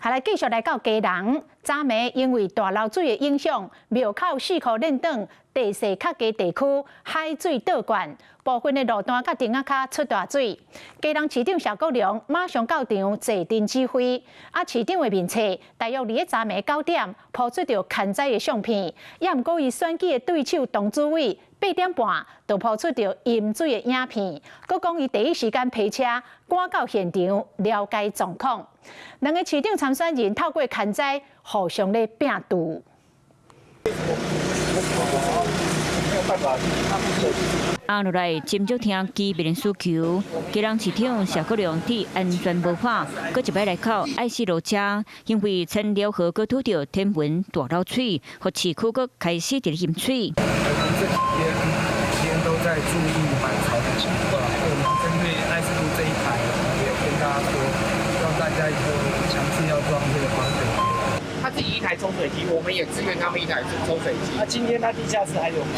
下來繼續來到基隆，昨暝因為大漏水的影響，廟口四箍練轉地勢較低地區海水倒灌，部分的路段佮埕仔跤出大水。基隆市長謝國樑馬上到場坐鎮指揮，啊，市長的面冊大約佇咧昨暝9點 po 出著勘災的相片，也毋過伊選舉的對手董主委8點半就 po 出著淹水的影片，閣講伊第一時間騎車趕到現場了解狀況。兩个市長參選人透過勘災互相咧摒除。接落來，斟酌聽居民的訴求，基隆市長謝國樑佇安全無法，閣一擺來到愛四路遮，因為田寮河閣拄著天文大漏水，予市區閣開始佇咧淹水。這幾天天都在注意滿潮的情況，我們針對愛四路這一排，也跟大家說，希望大家以後強制要裝這個防水。他自己一台抽水機，我們也支援他們一台抽水機。那今天他地下室還有嗎？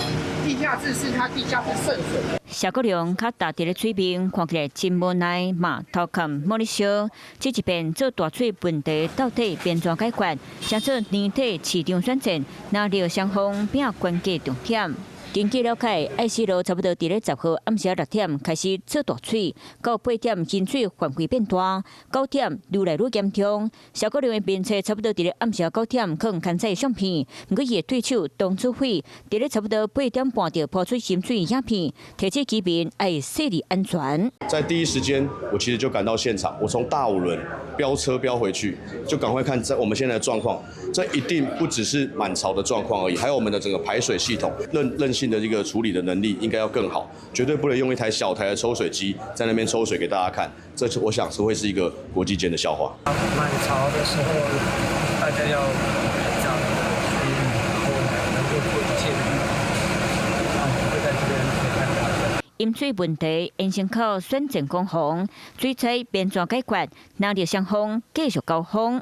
地下室是他地下室滲水。謝國樑跤踏佇咧水面，看起來真無奈，嘛頭殼耄咧燒。這一遍做大水問題到底欲按怎解決？成做年底市長選戰，藍綠雙方拼關鍵重點。根據了解，愛四路差不多佇咧10號暗時6點開始做大水，到8點淹水範圍變大，9點愈來愈嚴重。謝國樑的面冊差不多佇咧暗時9點放勘災相片，毋過伊的對手董主委佇咧差不多8點半就 po 出淹水影片，提醒居民愛細膩安全。在第一時間，我其實就趕到現場，我從大武崙飆車飆回去，就趕快看在我們現在的狀況。這一定不只是滿潮的狀況而已，還有我們的整個排水系統韌性的一個處理的能力應該要更好，絕對不能用一台小台的抽水機在那邊抽水給大家看，這我想是會是一個國際間的笑話。滿潮的時候，大家要提早注意，然後能夠做一切的預防。那我們會在這邊陪伴大家。淹水問題延伸到選戰攻防，水災欲按怎解決，藍綠雙方繼續交鋒。